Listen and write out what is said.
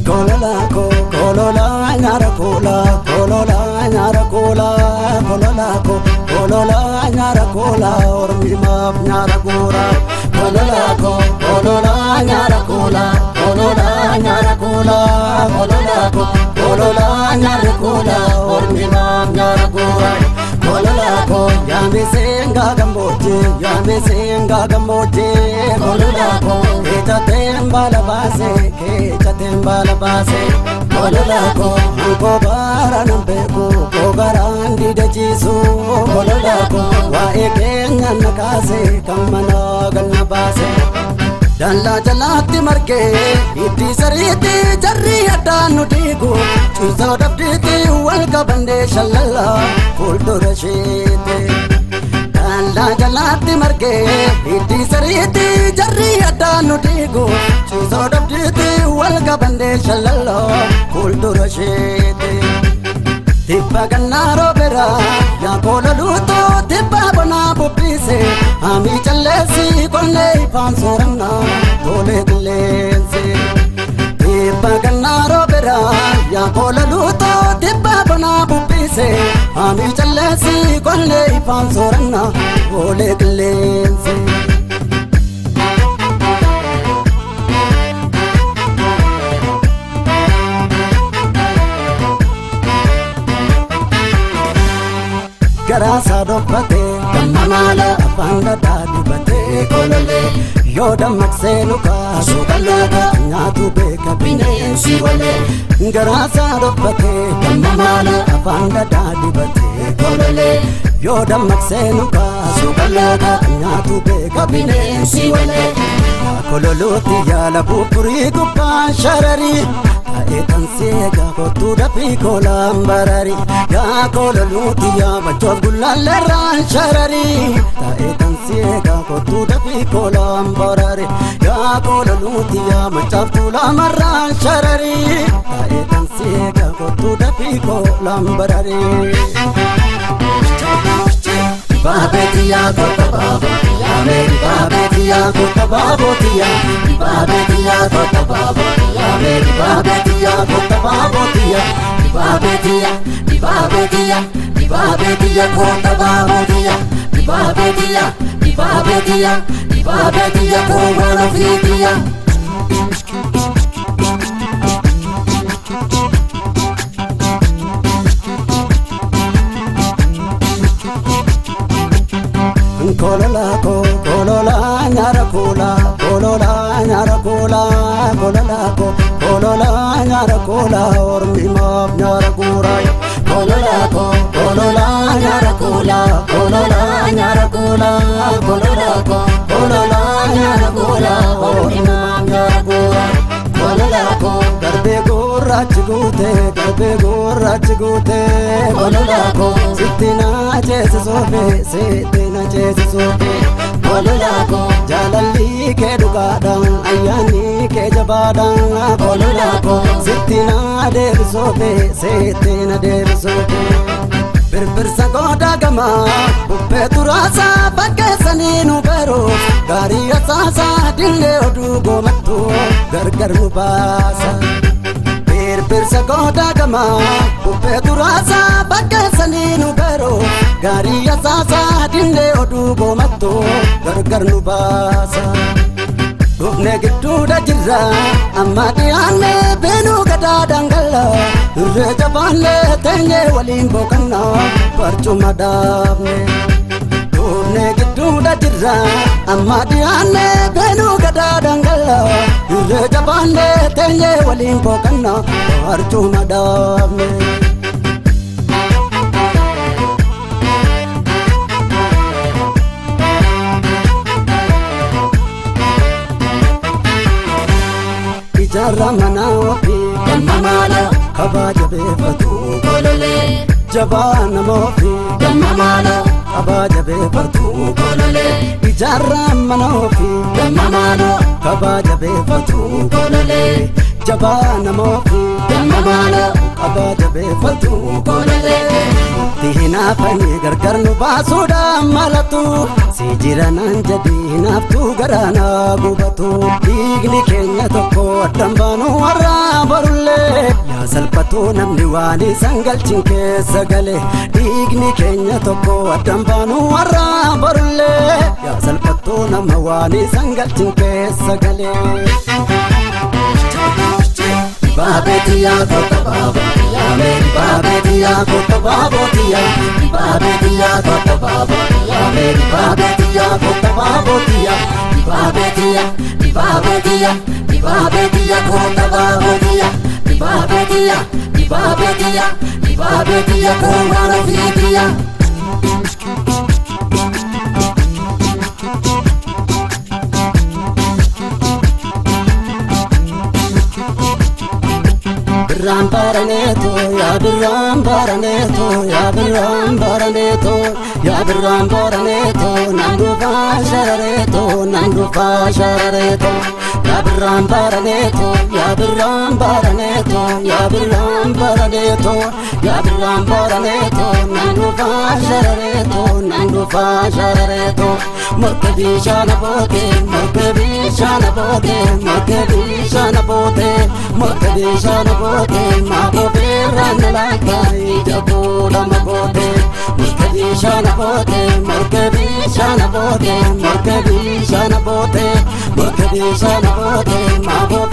Kolola ko kolola nyara kola kolola nyara kola kolola ko kolola nyara kola ormi maaf nyara gora kolola ko kolola nyara kola kolola nyara kola kolola ko kolola nyara kola ormi maaf nyara gora kolola ko yaame senga gammoojje yaame senga gammoojje kolola ko keechateen baala baase keechateen baala baase kolola ko hankoo baara nan beeku koo garaan dida ciisu kolola ko waa'ee keenya na kaase kan manaa ganna baase. Dallaa jalaatti margee itti sariitti jarri addaan nu diigu ciisaa dhabdiitti wal qabannee shallalla fuuldura isheetti. Dallaa jalaatti margee itti sariitti jarri addaan nu diigu ciisaa dhabdiitti wal qabannee shallalla fuuldura isheetti. Tibba gannaa roobera yaa koololuutu tibba bonaa bubbise hamii calleessi qonnee ifaan sooranna tolee qilleensi. Tibba gannaa roobera yaa koololuutu tibba bonaa bubbise hamii calleessi qonnee ifaan sooranna tolee qilleensi. Garaasaa dhokfatee damma maala afaan dhadhaa dibatee kololee yoo dammaqsee nu kaasu qal'aadha nyaatu beeka bineensi walee garaasaa dhokfatee damma maala afaan dhadhaa dibatee kololee yoo dammaqsee nu kaasu qal'aadha nyaatu beeka bineensi walee kololuutti yaala buburii gubbaan shararii. Ta'ee kan seega kottuu dafii kolaan barari yaa kololuuti yaa balchoof gullaalleerraan sharari ta'ee kan seega kottuu dafii kolaan barari yaa kololuuti yaa machaaf tuulamarraan sharari ta'ee kan seega kottuu dafii kolaan barari. Baabeetiyaa kota baabotiyaa meeri baabeetiyaa kota baabotiyaa baabeetiyaa kota baabotiyaa meeri baabeetiyaa kota baabotiyaa baabeetiyaa baabeetiyaa baabeetiyaa kota baabotiyaa baabeetiyaa baabeetiyaa baabeetiyaa koowwan ofiitiyaa. Kolola ko kolola nyara kola kolola nyara kola kolola ko kolola nyara kola ormi maaf nyara gora kolola ko kolola nyara kola kolola nyara kola kolola ko kolola nyara kola ormi maaf nyara gora kolola ko garbee gurraachi guute garbee gurraachi guute kolola ko sitti na ceesisuufi sitti na ceesisuufi kolola ko jaalalli kee dhugaadhaan ayyaanni kee jabaadhaan kolola ko sitti na deebisuufi sitti na deebisuufi. Birbirsa goodaa gamaa bubbee turaasaa fakkeessanii nu baruuf gaarii asaasaa dillee oduu goomattu gargar nu baasa. Birbirsa goodaa gamaa bubbee turaasaa fakkeessanii nu baruuf gaarii asaasaa dillee oduu goomattu gargar nu baasa. Dhufne gidduudha jirra amma dhiyaanne beenuu gadaa dangalla irree jabaanne teenyee waliin boqanna barcuma dhaabne. Dhufne gidduudha jirra amma dhiyaanne beenuu gadaa dangalla irree jabaanne teenyee waliin boqanna barcuma dhaabne. Ijaarra mana ofii damma maala kabaa jabeeffatu kololee jabaa nama ofii damma maala Qabaa jabeeffatu kololee ijaarraan mana ofii damma maaloo qabaa jabeeffatu kololee jabaa nama ofii damma maaloo qabaa jabeeffatu kololee. Itti hinaafanii gargar nu baasuudhaan malatu si jira naan jedhi hinaaftuu garaa na gubatu dhiigni keenya tokko addan baanu warra barullee yaa salphatu namni waan isaan galchin keessa gale dhiigni keenya tokko addan baanu warra barullee yaa salphatu nama waan isaan galchin keessa gale. Baabeetiyaa kota baabotiyaa meeri baabeetiyaa kota baabotiyaa baabeetiyaa kota baabotiyaa meeri baabeetiyaa kota baabotiyaa baabeetiyaa baabeetiyaa baabeetiyaa kota baabotiyaa baabeetiyaa baabeetiyaa baabeetiyaa koowwan ofiitiyaa. Birraan baraneeto yaa birraan baraneeto yaa birraan baraneeto yaa birraan baraneeto naan dhufaa sharareeto naan dhufaa sharareeto yaa birraan baraneeto yaa birraan baraneeto yaa birraan baraneeto yaa birraan baraneeto naan dhufaa sharareeto naan dhufaa sharareeto morka bishaan boote morka bishaan boote morka bishaan boote morka bishaan boote maaboo beeraan laata ija kuudhama goote morka bishaan boote morka bishaan boote morka bishaan boote morka bishaan boote maaboo